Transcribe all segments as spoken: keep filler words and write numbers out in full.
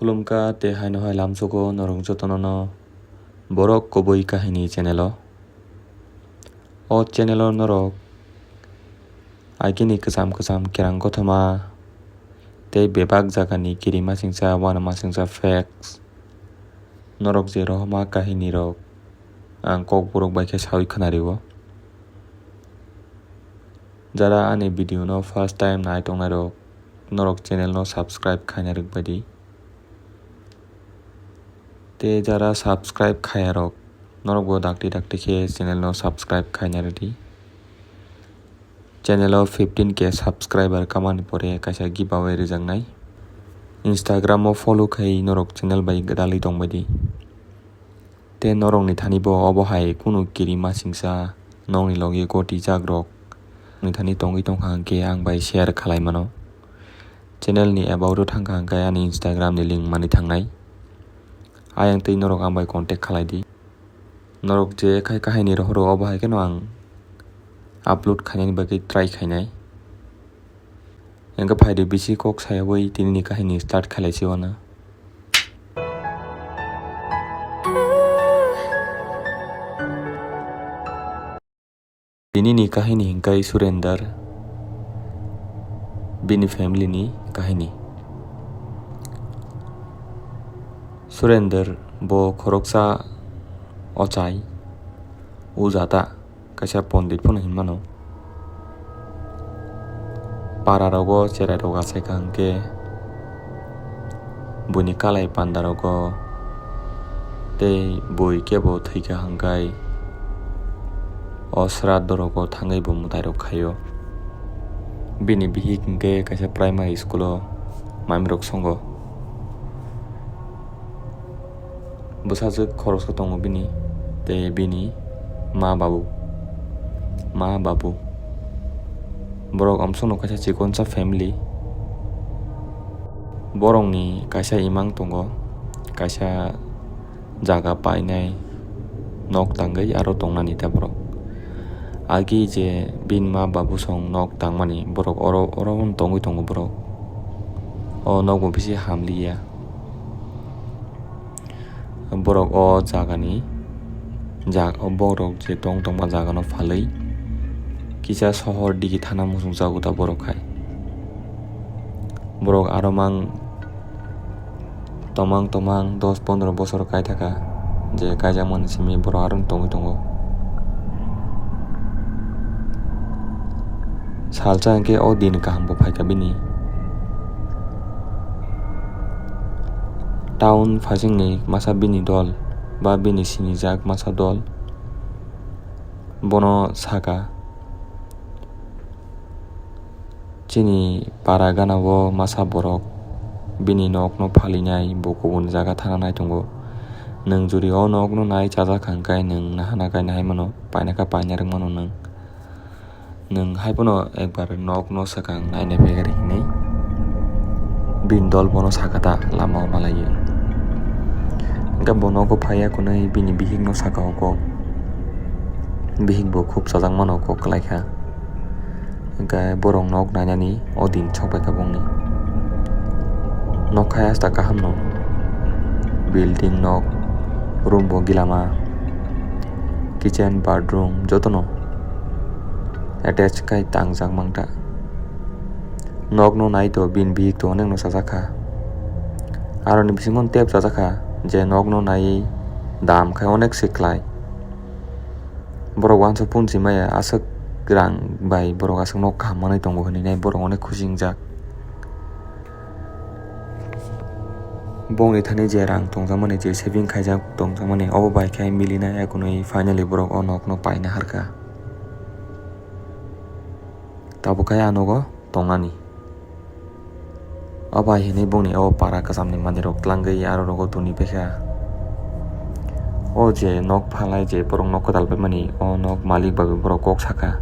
Khulumkha tei haino hai lamsogo norok jotono no Borok Kubui Kahini channel o. O channel o norok agini kwcham kwcham kerang kothoma tei bebak jagani kirimasingcha uanamasingcha facts norok je rohorma kahinirok ang kokborok bai khe saui khwnario. Jara ani video no first time nai tongnairok norok channel no subscribe khaina rwkbaidi. Tei jara subscribe khayarok norokbo dakti dakti khe channel no subscribe khaina rwdi. Channel o fifteen K subscriber kamani pore kaisa giveaway rijaknai. Instagram o follow khai norok channel bai gwdalwi tongbaidi. Tei norokni thani bo obo hai kunu kirimasingcha nokni logi goti jagrok ni thani tongwi tongkha hwnkhe ang bai share khalai mano. Channel ni about o thangkha hwnkhe ani Instagram ni link mani thangnai. Ayang twi norok ang bai contact khalai di. Norok je khai kahini rohoro obo hai kheno ang upload khainani bagwi try khainai. Hwnkhe phaidi bisi kok sayawi tinini kahini start khailai se uana. Tinini kahini hwnkhe Surender, bini family ni kahini. Surender bo khoroksa ochai, uja ta, kaisa pondit phano hinmano. Para rogo cherai rok achaikha hwnkhe buini kalai panda rogo tei bui kebo thwikha hwnkhe o sraddho rogo thangwi bo mwtai rok khaio. Bini bihik hwnkhe kaisa primary school o mami rok songo. Bwsajwk khoroksa tongo bini, tei bini ma babu, ma babu. Borok omsokno kaisa chikonsa family. Borokni kaisa imang tongo, kaisa jaga painai nok tangwi aro tongnani ta borok. Agi je bini ma babu song nok tangmani borok oro, oro tongwi tongo borok. O nokbo bisi hamliya. Borok o jagani, jag-, o borok je tong tongma jagano phalwi kisa sohor digi thana muchungjago ta borok hai. Borok aro mang tomang tomang dos pondro bosor kaithaka je kaijakmani simi borok aro tongwi tongo. Salsa hwnkhe o din kaham bo phaikha bini. Town phaisingni masa bini dol ba bini sinijak masa dol bono saka, "Chini para gana o masa borok bini nokno phalinai bo kubun jaga thana naitongo. Nwng juri o nokno nai chajak hwnkhe nwng nahana khe nahai mano, paina khe paina rwk mano nwng." Nwng hai phano ekbar nokno swkang naina phaikha hinwi bini dol bono sakha ta lama o malaiwi. Hwnkhe bo nogo phaiya hwnwi bini bihikno sakha o kok. Bihik bo khub chajak mano kok kwlaikha. Hwnkhe borok nok nainani o din sokbaikha bongni. Nok hai hasta kahamno. Building nok, room bo gilama, kitchen, bathroom jotono attach khai tangjak mangta. Nokno nai to bini bihik to onekno chajakha. Aroni bisingo tep chajakha je nokno nai dam khai onek se klai. Borok uansuk punsi maya aswk rang bai borok aswk nok kaham manwi tongo hinwi nai borok onek khusi wngjak. Bongni thani je rang tongjakmani, je saving khaijak tongjakmani, obo bai khe milinai, ekhwnwi finally borok o nokno paina harkha. Tabuk khe a nogo tongnani. O bai hinwi bongni o para kwchamni manwirok tlangwi aro rogo toni paikha. O je nok phalai je borok nok kwtal paimani, o nok malik bai borok kok sakha.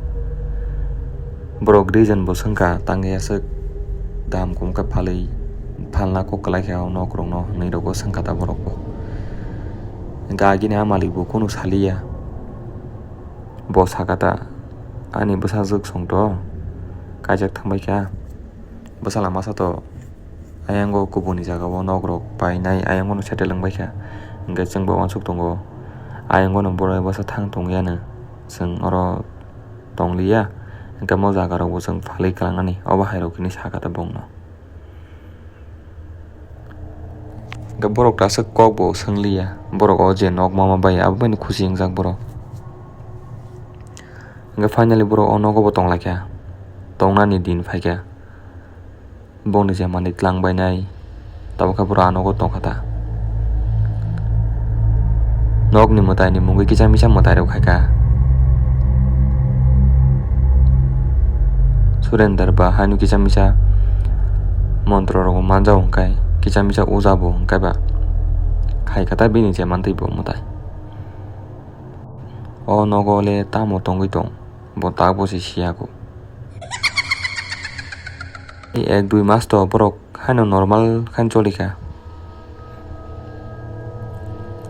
Borok reason bo swngkha, tangwi aswk dam kom khe phalwi phalna kok kwlaikha o nokrokno hinwi rogo swngkha ta borok bo. Hwnkhe agini a malik bo kunu saliya. Bo sakha ta, "Ani bwsajwk song to kaijak thangbaikha, bwsala masa to Ayang o kubuni jaga o nok rok painai, ayang o no settle wng bai kha. Hwnkhe chwng bo uansuk tongo. Ayang o no borok bwsa thang tong ya no. Chwng oro tong li ya. Hwnkhe mo jaga rok bo chwng phalwi kwlang nani. Obo hai rok hwnwi sa kha ta bong no. Hwnkhe borok ta aswk kok bo swng li ya. Borok o je nok ma ma bai abo bai no khusi wng jak borok. Hwnkhe finally borok o nogo bo tong lai kha. Tong nani din phai kha. Bongni je manwi tlang bainai, tabuk khe borok a nogo tong kha ta. Nokni mwtaini mungwi kisa misa mwtai rok khai kha. Surender ba haino kisa misa montro rok manjak hwnkhe, kisa misa uja bo hwnkhe ba khai kha ta bini je mantwi bo mwtai. O nogo le tamo tongwi tong, bo tak bo se siya kho. Ek dui mas to borok haino normal khaino choli kha.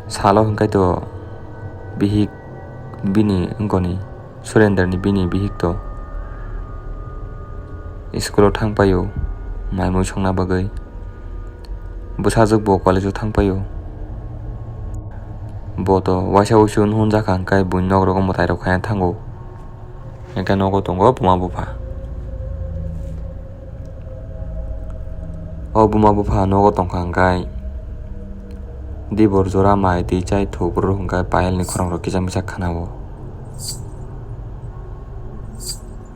Salo hwnkhe to bihik bini wngkoni, Surender ni bini bihik to school o thang paio mai mui songna bagwi. Bwsajwk bo college o thang paio. Bo to waisa wuisu hwn hwn jakha hwnkhe buini nok rogo mwtai rok khaina thango. Hwnkhe nogo tongo buma bupha. O buma bupha nogo tongkha hwnkhe dibor jora mai twi chai thuk rw hwnkhe payal ni khorang rok kisa misa khana o.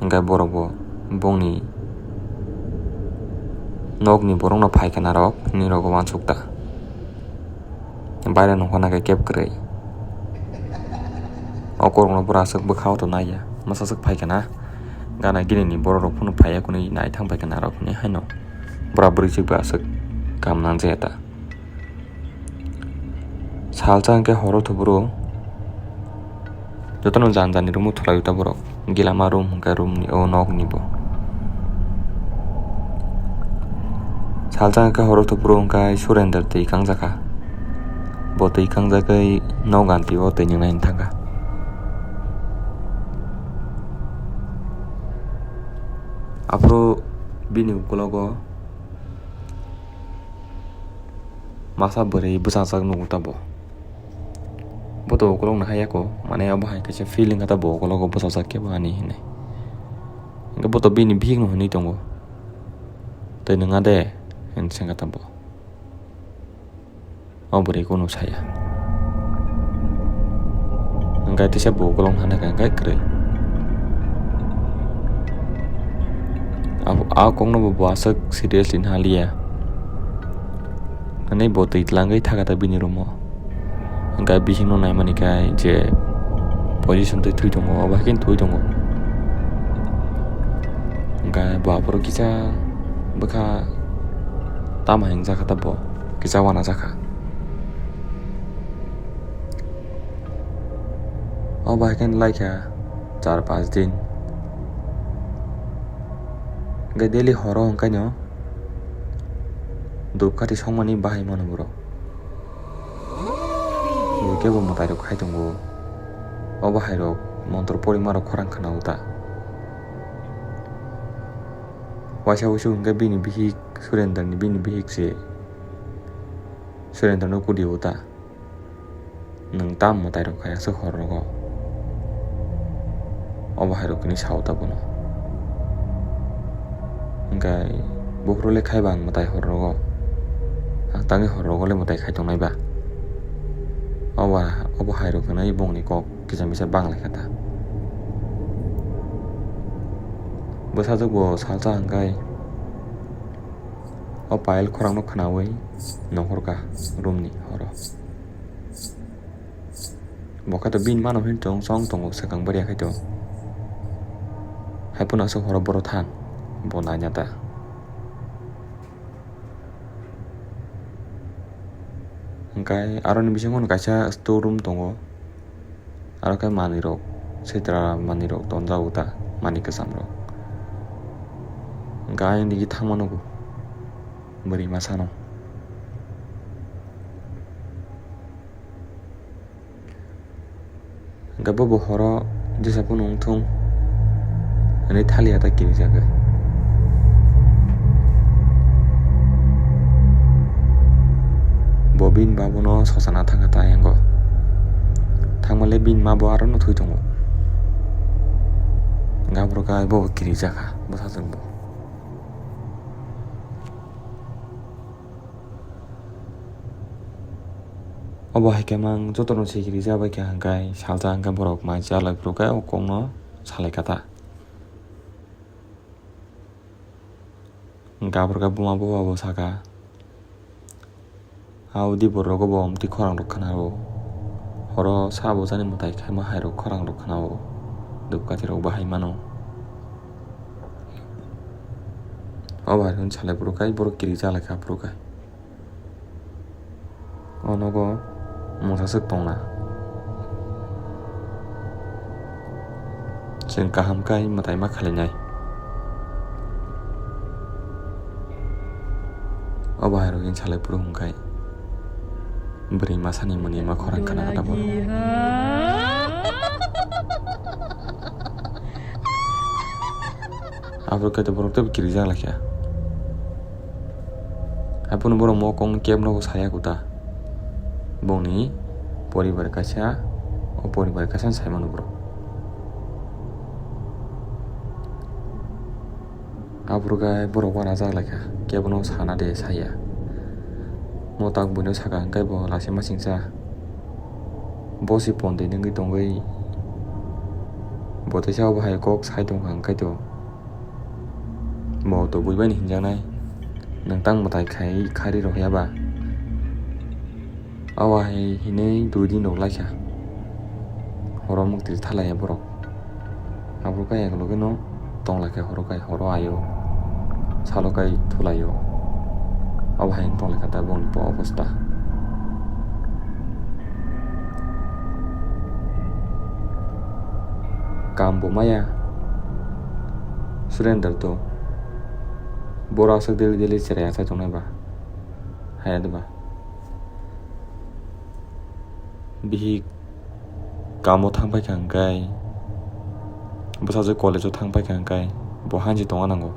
Hwnkhe borok bo bongni nokni borokno phai khe narok hinwi rokbo uansuk ta. Baire nongkhorna khe keb kwrwi. O khorokno bwrwi aswk bwkha o to naiya, mwsaswk phai khe na. Gana gini ni borok rok phano phaiya hwnwi nai thang pai khe narok hinwi haino bwrwi bwrwi chikba aswk kam nang jaya ta. Salsa hwnkhe horo thuburo jotono jani jani room o thwlai ta borok. Gilama room hwnkhe room ni o nok ni bo. Salsa hwnkhe horo thuburo hwnkhe Surender twi kangjak kha. Bo twi kangjagwi nok ganti o twi nwngnai thang kha. Aphuru bini ukologo masa bwrwi bwsajak nugo ta bo. Bo to ukolog no haya ko, mane obo hai kaisa feeling kha ta bo ukologo bwsajak kebo ani hinwi. Hwnkhe bo to bini bihik no hinwi tongo. Tei nwng a de, hinwi swng kha ta bo. O bwrwi kunu saya. Hwnkhe teisa bo ukolog no hana kha hwnkhe kwrwi. Abo, a kokno bo, bo aswk seriously no haliya. Hwnwi bo twi tlangwi thaka ta bini room o. Hwnkhe bisingno naimani khe je position twi thwi tongo, obo hai khe thwi tongo. Hwnkhe bo aphuru kisa bwkha tamo hingjak kha ta bo, kisa uanajakha. Obo hai khe laikha char panch din. Hwnkhe daily horo hwnkhe no dupkati songmani bahai mano borok. Bo kebo mwtai rok khai tongo. Obo hai rok montro porima rok khorang khna o ta. Waisa wuisu hwnkhe bini bihik Surender ni bini bihik se Surender no kudi o ta. Nwng tam mwtai rok khai aswk hor rogo. Obo hai rok hinwi sao ta bono. Hwnkhe buphuru le khai bang mwtai hor rogo. Ang tangwi hor rogo le mwtai khai tongnai ba. Obo, obo hai rok hinwi bongni kok kisa misa bang lai kha ta. Bwsajwk bo salsa hwnkhe o payal khorang no khnaui nongkhor kha room ni horo. Bo khe to bini mano hwn tong chong tongo swkang bwrwi ya khe to. Hai phano aswk horo boro than bo naina ta. Hwnkhe aroni bisingo no kaisa store room tongo. Aro khe manwi rok sitra manwi rok tonjago ta manwi kwcham rok. Hwnkhe ayang digi thangma nugo bwrwi masa no. Hwnkhe bo bo horo jesa phano wngthung hwnwi thaliya ta kirijagwi. Bini babuno sochana thangkha ta ayango. Thangmale bini ma bo arono thwi tongo. Hwnkhe aphuru khe bo kirijak kha bwsajwkbo. Obo hai khe mang jotono se kirijak bai kha hwnkhe salsa hwnkhe borok mai chalai phuru khe o kokno salai kha ta. Hwnkhe aphuru khe buma buphabo sakha, "A udi borok bo omtwi khorang rok khna o. Horo sa bojani mwtai khaima hai rok khorang rok khna o. Dupkathi rok bo hai mano." Obo hai hwn salai phuru khe borok kirijak lai kha phuru khe. O nogo mungsa swk tongna. Chwng kaham khe mwtai ma khlainai. Obo hai rok salai phuru hwn khai bwrwi masani mwnwi ma khorang khna kha tabuk. Aphuru khe borok teibo kirijak lai kha. Haiphano borok mokol kebno bo saya kuta. Bongni poribar kaisa, o poribar kaisa sai mano borok. Aphuru khe borok uanajak lai kha, kebono sana de saya. Motak buino sakha, hwnkhe bo lachima singcha. Bo se pondwi nungwi tongwi, bo teisa obo hai kok sai tongkha, hwnkhe to. Bo to buibaini hinjaknai, nwng tang mwtai khai khari rok ya ba? Obo hai hinwi dui din rok lai kha. Horo mwktwi thalai ya borok. Abo khe ekologeno tong lai kha horo kai horo ayo. Salo kai thulai o. Obo hai tong lai kha ta boni bo obosta. Kam bo maya. Surender to. Boro aswk daily daily cherai achai tongnai ba. Haya de ba. Bihik kamo thang paikha hwnkhe, bwsajwk college-o thang paikha hwnkhe, bo hansi tongna nango.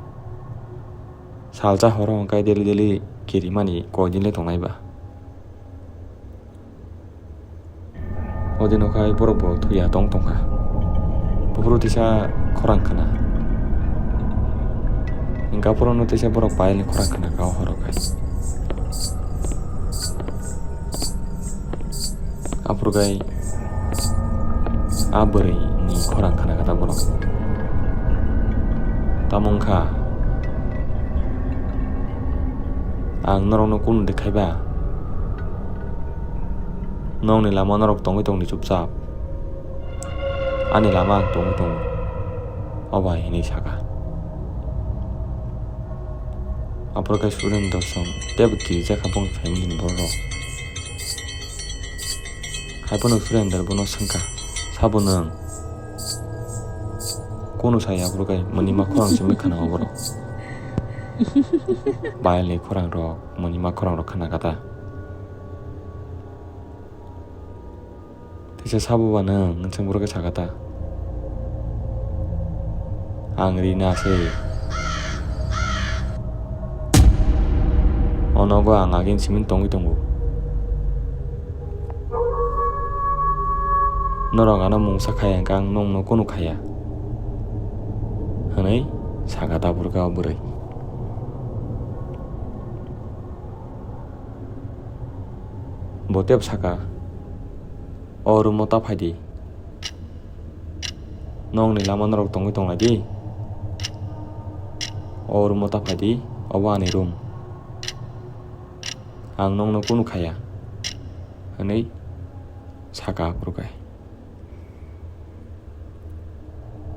Salsa horo hwnkhe daily daily kirimani koi din le tongnai ba. O dino khai borok bo thuya tong tongkha. Buphuru teisa khorang khna. Hwnkhe aphuru no teisa borok payalni khorang khna kha o horo khai. Aphuru khai a bwrwi ni khorang khna kha ta borok. Tamo wngkha, ang norokno kunu de khai ba? Nokni lama norok tongwi tongdi chupchap. Ani lama ang tongwi tongo. Obo hai hinwi sakha. Aphuru khe Surendra song teibo kirijak kha bongni family ni borok rok. Haiphano Surendra bono swngkha, "Sabo nwng?" Kunu sai aphuru khe mwnwi ma khorang simi khana o borok. Bayalni khorang rok, mwnwi ma khorang rok khana kha ta. Teisa sabo ba nwng, nwng chwng borok khe sakha ta. Ang Rina se. O nogo ang agin simi tongwi tongo. Norok ano mungsa khaya hwnkhe ang nokno kunu khaya, hwnwi sakha ta bwrwkha o bwrwi. Bo teibo sakha, "O room-o ta phai di. Nokni lama norok tongwi tong lai di. O room-o ta phai di, obo ani room. Ang nokno kunu khaya," hwnwi sakha aphuru khe.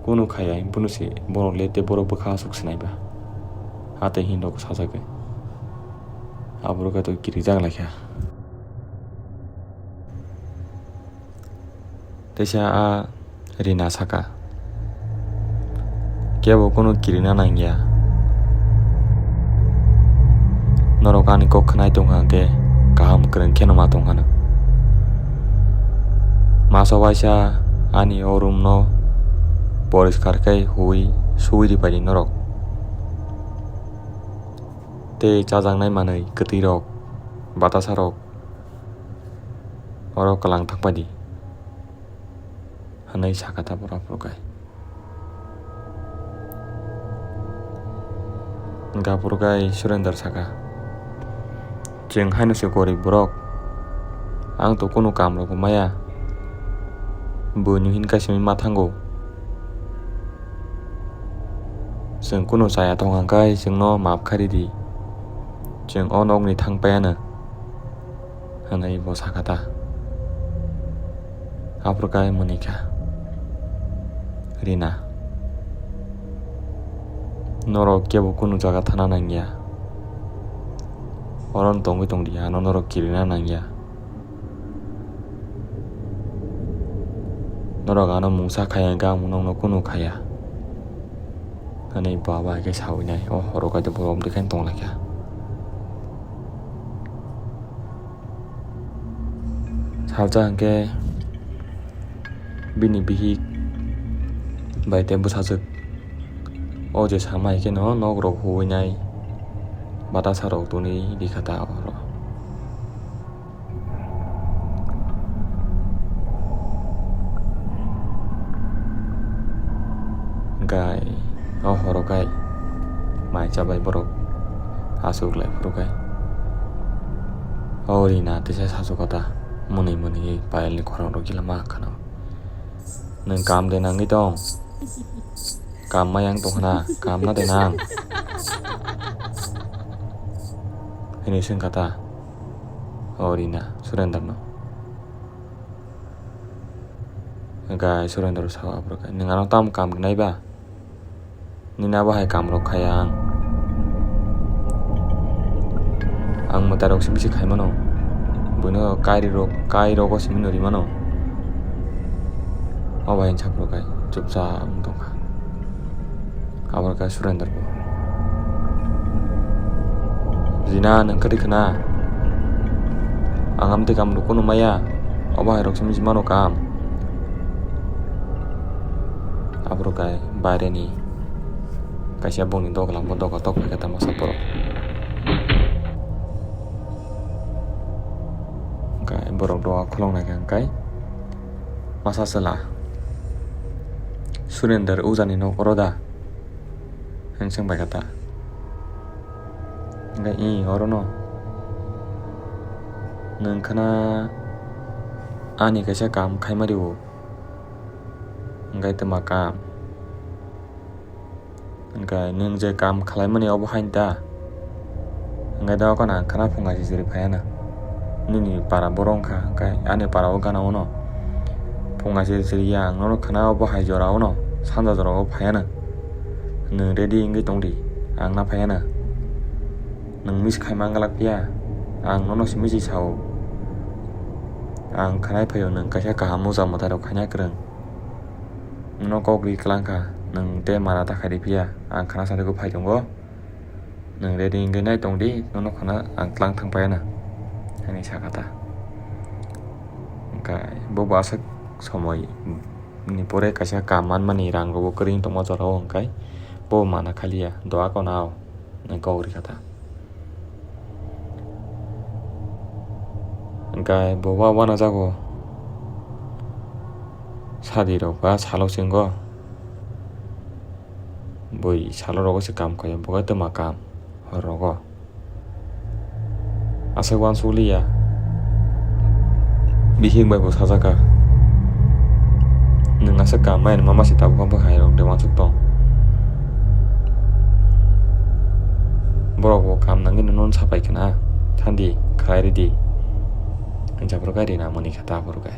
Kunu khaya, himphuru se borok le tei borok bwkha aswk swnai ba. Hatwi hinwi rok sajagwi. Aphuru khe to kirijak lai kha. Teisa a Rina sakha, "Kebo kunu kirina nangya. Norok ani kok khwnai tongkha hwnkhe kaham kwrwng kheno ma tongkha nwng. Masa waisa ani o room no poriskar khe huwi suwi ripai di norok. Tei chajaknai manwi kwtwi rok, batasa rok, oro kwlang thangpai di," hwnwi sakha ta borok aphuru kai. Hwnkhe aphuru kai Surendra sakha, "Chwng haino se gorib borok, ang to kunu kam rok maya, buino hinka simi ma thango. Chwng kunu chaya tong hwnkhe chwngno maap kharidi, chwng o nokni thang paiano," hwnwi bo sakha ta. Aphuru kai mwnwi kha Rina, "Norok kebo kunu jaga thana nangya, oro tongwi tongdi, ano norok kirina nangya. Norok ano mungsa khaya hwnkhe ang nokno kunu khaya," hwnwi baba hai khe sawi nai. O horo kaisa borok omtwi khe tong lai kha. Salsa hwnkhe bini bihik bai tei bwsajwk o je sama hai kheno nok rok huwi nai, batasa rok twnwi rikha ta oro. Hwnkhe o horo kai mai chabai borok aswk lai phuru kai. O Rina teisa sasu kota mwnwi mwnwi Payalni khorang rok gila ma khana. "Nwng kam de nangwi tong? Kam ma yang tong khna, kam na de nang?" hwnwi swngkha ta o Rina Surendra no. Hwnkhe Surendra sao aphuru kai, "Nwng ano tamo kam rwnai ba? Nini abo hai kam rok khaya ang. Ang mwtai rok simi se khai mano. Buino kairi rok, kai rogo simi no ri mano." O bai hinsa phuru kai chupchap wng tong kha. Aboni khe Surendra bo, "Rina, nwng khe twi khna? Ang amtwi kam rok kunu maya, obo hai rok simi se mano kam." Aphuru kai baireni kaisa bongni doglam bo doga tok phaikha ta masa borok. Hwnkhe borok doga khulok naikha hwnkhe masa chwla, "Surendra, ujani nok oro da?" hwnwi swng baikha ta. Hwnkhe, "Ih, orono. Nwng khna ani kaisa kam khaima rwo, hwnkhe twma kam. Hwnkhe nwng je kam khlaimani obo hain ta? Hwnkhe dokhano ang khna phunga se chwrwi phaiano. Nini para borok wngkha, hwnkhe ani para o gana uno. Phunga se chwrwi ya ang nono khna obo hai jora uno, sanja jora o phaiano. Nwng ready wngwi tongdi, ang na phaiano. Nwng miss khai manglak phiya, ang nono se miss sao. Ang khnai phaio nwng kaisa kaham uja mwtai rok khaina kwrwng. Nono kok ri kwlangkha, nwng tei mara ta khaidi phiya, ang khna sari khe phai tongo. Nwng ready wngwi nai tongdi, nono khna ang tlang thang paiano," hwnwi sakha ta. Hwnkhe bobo aswk somoi ni pore kaisa kam manmani rang rokbo kwrwi tongma jorao hwnkhe bo mana khaliya, "Doa kono ao," hwnwi kok rikha ta. Hwnkhe bo wa-, uanajago sadi rok ba salo chwngo. Bui salo rogo se kam khaio, bo khe twma kam hor rogo. Aswk uansukliya. Bihik bai bo sajakha, "Nwng aswk kam mai rwma masa tabuk bo hai rok de uansuk tong. Borok bo kam nangwi nono sapai khna, thandi khlai ridi." Hwnsa phuru kai Rina mwnwi kha ta phuru kai.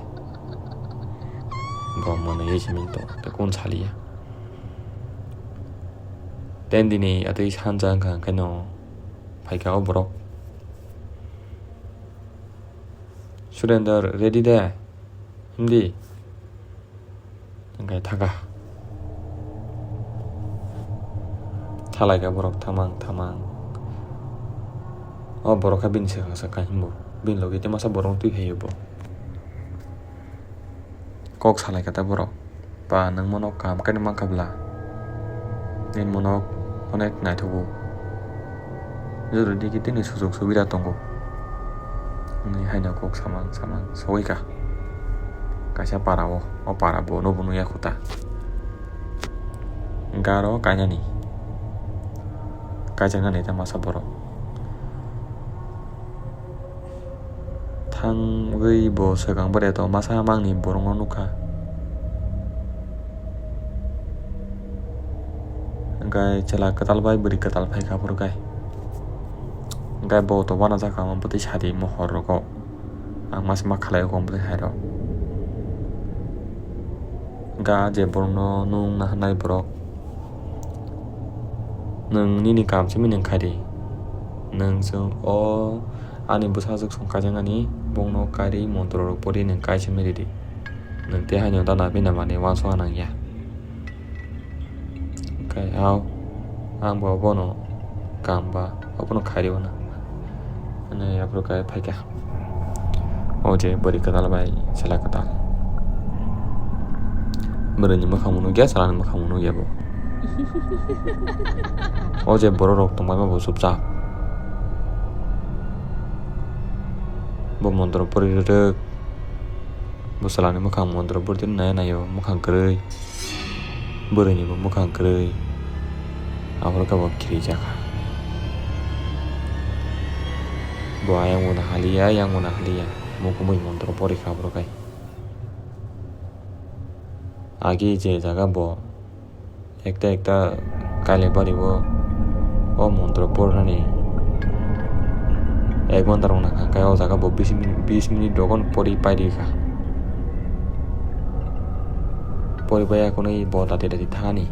Bo mwnwi simi tong tei kun saliya. Ten dini atwi sanja wngkha hwnkhe no phaikha o borok. "Surendra, ready de? Himdi?" Hwnkhe thaka. Thalaikha borok thamang thamang. O borok khe bini swkang swkang himbo. Bini logi tei masa borok twi phaio bo. Kok salaikha ta borok. "Ba, nwng mono kaham khe mankha bwla? Nini mono onek naithogo. Jodi digi tini sujok subida tongo," hwnwi Kaina kok samang samang sogwi kha. Kaisa para o, o para bo no bo nukya khuta. Hwnkhe aro kainani. Kaijaknani ta masa borok. Thangwi bo swkang bwrwi to masa mangni borokno nukha. Hwnkhe chwla kwtal bai bwrwi kwtal phaikha phuru khe. Hwnkhe bo to uanajak kha omo bwtwi sadi mohor rogo. Ang masa ma khalai o kong bwtwi hai rok. Hwnkhe ah je borokno nung naharnai borok. Nwng nini kam simi nwng khai di. Nwng chwng o ani bwsajwk song kaijaknani bongno kairi montro rok pori nwng kai simi ridi. Nwng tei haino dana bina manwi uansukna nangya. Hwnkhe hao ang bo bono kam ba abono khairwi uana. Hwnwi aphuru khe phaikha. O je bwrwi kwtal bai chwla kwtal. Bwrwini mwkhangbo nukya, chwlani mwkhangbo nukya bo. O je borok rok tongbaima bo chupchap. Bo montro pori rwrwk. Bo chwlani mwkhang montro pori nai naio, mwkhang kwrwi. Bwrwini bo mwkhang kwrwi. Aphuru khe bo khirijak kha. Bo ayang bo nahaliya, ayang bo nahaliya. Mukumui montro pori kha aphuru khe. Agi je jaga bo ekta ekta kailai bari o, o montro pornani ek ghonta rok nang kha, o jaga bo bis minute, bis minute rok pori pai ri kha. Pori pai ya khwnwi bo dati dati thani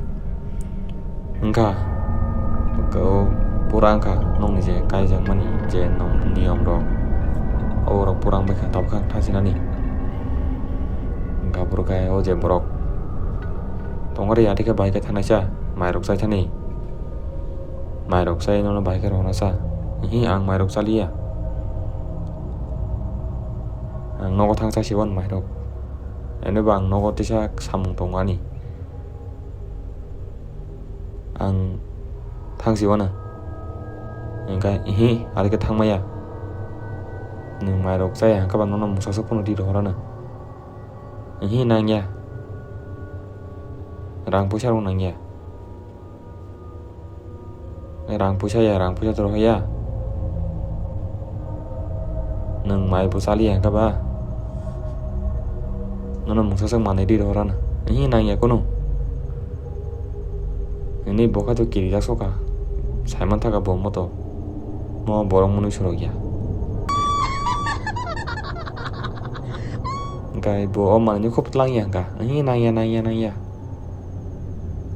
wngkha, o pura wngkha nokni je kaijakmani je niyom rok, o rok pura wngkha tabukhe thangsinani. Wngkha bwrwkhe o je borok. Tongori ya, tei khe bahai khe thanaisa, mairok chai thani. Mairok chai nono bahai khe rohornasa. Ihi, ang mairok chaliya. Ang nogo thang chasiwan mairok. Eno bo ang nogo tisa samung tongo ani. Ang thang siwana. Hingkha, ihi, ari khe thangmaya. Nwng mairok chaya hingkha ba nono mungsa sok phano ri rohorana. Ihi nangya. Rang puisa rok nangya. Rang puisa ya, rang puisa to rohya. Nwng mai bo chaliya hingkha ba. Nono mungsa sak manwi ri rohorana. Ihi nangya kunu. Nini bokha to kirijak soka. Saiman thaka bo moto. Mo borok mwnwi surok ya. Hingkha bo o manwi khub tlang ya hingkha. Ihi nangya, nangya, nangya.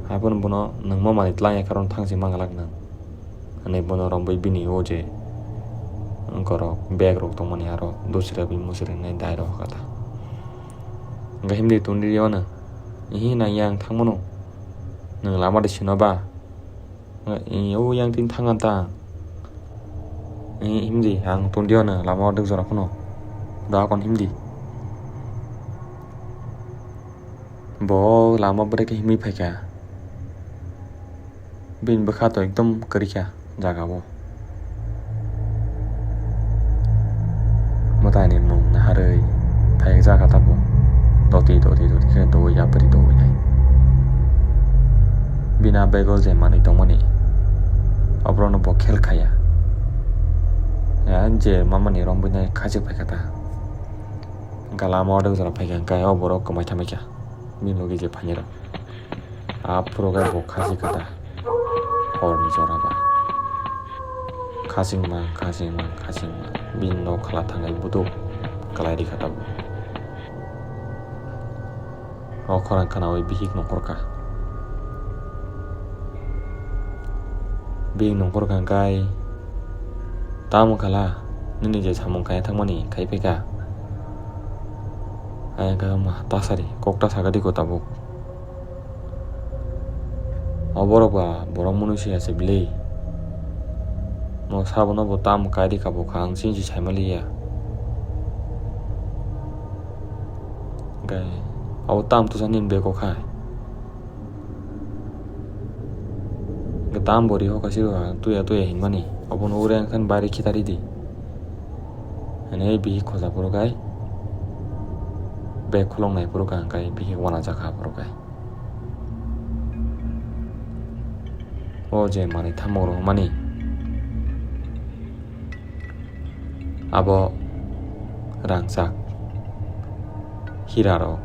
Haphano bono nwng mo manwi tlang ya karon thang se manglak nwng. Hwnwi bono romwi bini o je wngkorok bag rok tongmani aro dusra bi musri wngnai dai rok kata. Hingkha himdi tongdi riono. Ihi nangya ang thangmano. Nwng lama de sino ba? Hingkha o yang tin thang ta. Ihi himdi ang tongdi ono lama o duk jora phano. Da kon himdi. Bo lama bwrwi khe himwi phaikha. Bini bwkha to ekdom kwrwikha jaga o. Mwtai ni mung naharwi phaikjak kha tabuk. Doti, doti, doti khe dowi yapri dowi nai. Bini a bag o je manwi tongmani, oborok no bo khel khaiya. Ya, je mamani romwi nai khachik phaikha ta. Hingkha lama o duk jora phaikha hingkha o borok kwmai thamikha. Bini logi je phainai rok. Aphuru khe bo khasi kha ta. Horni jora ba. Khasing mang, khasing mang, khasing mang. Bini nok khala thangwi buduk kwlai ri kha ta bo. O khorang khwnaui bihik nongkhor kha. Bihik nongkhor kha hingkhe, tamo khala? Nini je samung khaina thangmani khai phaikha. Ayang khe ma tasari kok ta sakha di ko tabuk. O borok ba borok mwnwi se ya se bwlwi. Mo sabono bo tam kai di ka bo kha ang chini se sai ma liya. Hingkhe abo tam tusa nini bag o khai. Hingkhe tam bo ri hokha siro ang tuya tuya hinmani. Obono ure ang khan bari khitari di. Hwnwi bihik khoja phuru khe bag khuloknai phuru khe ang khe bihik uanajak kha phuru khe. O je manwi thamok rwmani abo rangchak, hira rok,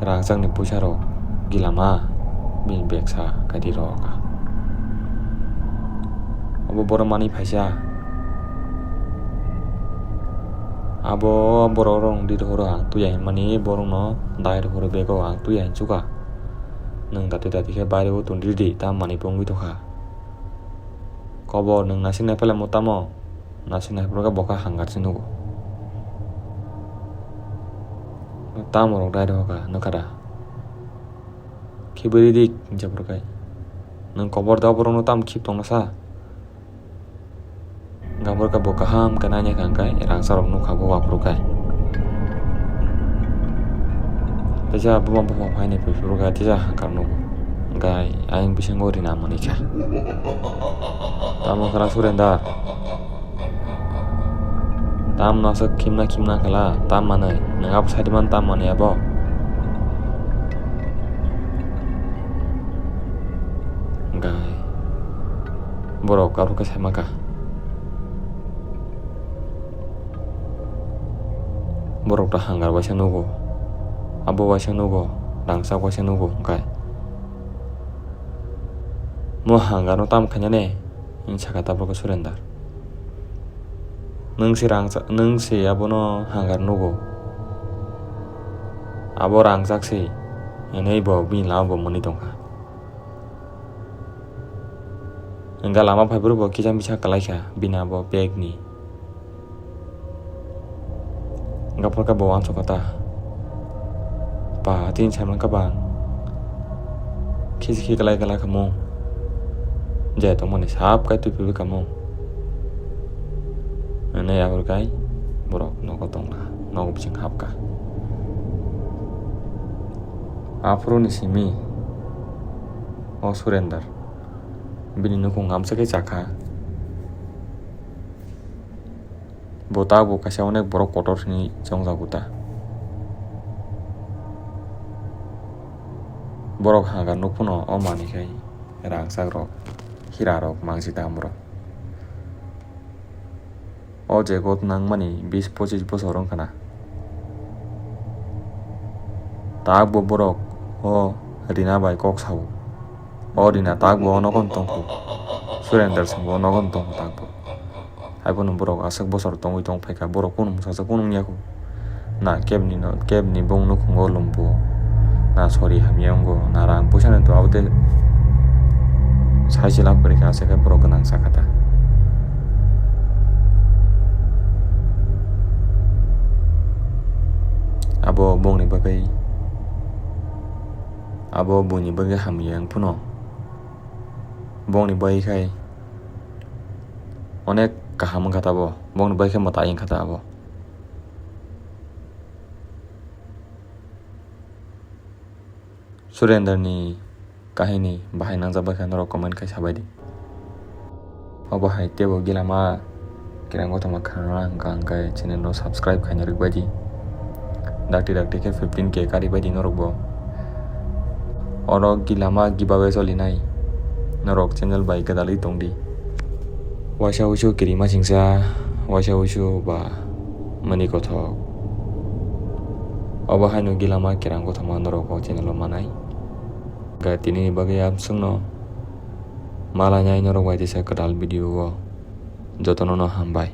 rangchakni puisa rok gilama bini beksa kaidi rok. Abo borok manwi phaisa. Abo borok rok di rohoro ang tuya hinmani borokno dai rohoro bego ang tuya hinsuka. Nwng dati dati khe bairebo tongdi di, ta manwi bo wngwi tongkha. Kobor nwng naising naiphai laimo tamo? Naising naiphai khe bo khe hangar se nugo. Tamo rok dai rohor kha, nukha da? Khibi ridi, hinsa phuru khe. Nwng kobor da borokno tamo khib tongna sa? Gabor khe bo kaham khe naina kha hwnkhe rangchak rok nukha bo waphuru khe. Teisa buma buma phainai phuru khe teisa hangar nugo. Hwnkhe ayang bisingo rina manwi kha. Tamo khala surrender. Tam no aswk khimna khimna khala tam manwi. Nwng abo sadi man tam manwi abo. Hwnkhe borok abo khe sai ma kha. Borok to hangar waisa nugo, abo waisa nugo, rangchak waisa nugo, hwnkhe mo hangar no tam khainani, hinwi sakha ta borok khe surrender. Nwng se rangchak, nwng se abono hangar nugo, abo rangchak se, hinwi bo bini lama bo mwnwi tongkha. Hwnkhe lama phaiphuru bo kisa misa kwlaikha bini abo bag ni. Hwnkhe phorkhe bo uansukha ta. Ba, tini saimankha ba. Khisi khi kwlai kwlai khamung. Je tongmani sap kai twi phirwi khamung. Hwnwi aphuru khai borok nogo tongkha, nogo bising hapkha. Aphuru ni simi o surrender. Bini nukhung amsa khe chakha. Bo tabuk kaisa onek borok kotor hwnwi chongjago ta. Borok hagar nuk phano o manwi khai rangchak rok, hira rok mangsi ta borok. O je got nangmani bis pochis bosor wngkha na. Tabuk bo borok o Rina bai kok sao. O Rina tabuk bo o nogo tongkho. Surender song bo o nogo tongkho tabuk bo. Haiphano borok aswk bosor tongwi tong phaikha, borok kunu mwsajak kunu wngya kho. Na kebni no, kebni bong nukhungo lumbu. Na sori hamya wngo, na rang puisa no to abo de sai se lab kwrwi kha, aswk khe borok gwnang sakha ta. Abo bongni bagwi, abo buini bagwi hamya wng phano, bongni bagwi khai onek kaham wngkha ta bo, bongni bagwi khe mwtai wngkha ta abo. Surender ni kahini bahai nangjak bai kha norok comment khai sabai di. Obo hai teibo gilama kerang kothoma khna hwnkha hwnkhe channel no subscribe khaina rwk bai di. Dakti dakti khe fifteen K kari bai di norok bo. Oro gilama giveaway cholinai, norok channel bai gwdalwi tong di. Waisa wuisu kirima singsa, waisa wuisu ba mani kothok. Obo haino gilama kerang kothoma norok o channel o manai. Ga tini ni bagwi amswkno malainai norok bai teisa kwtal video o jotono no hambai.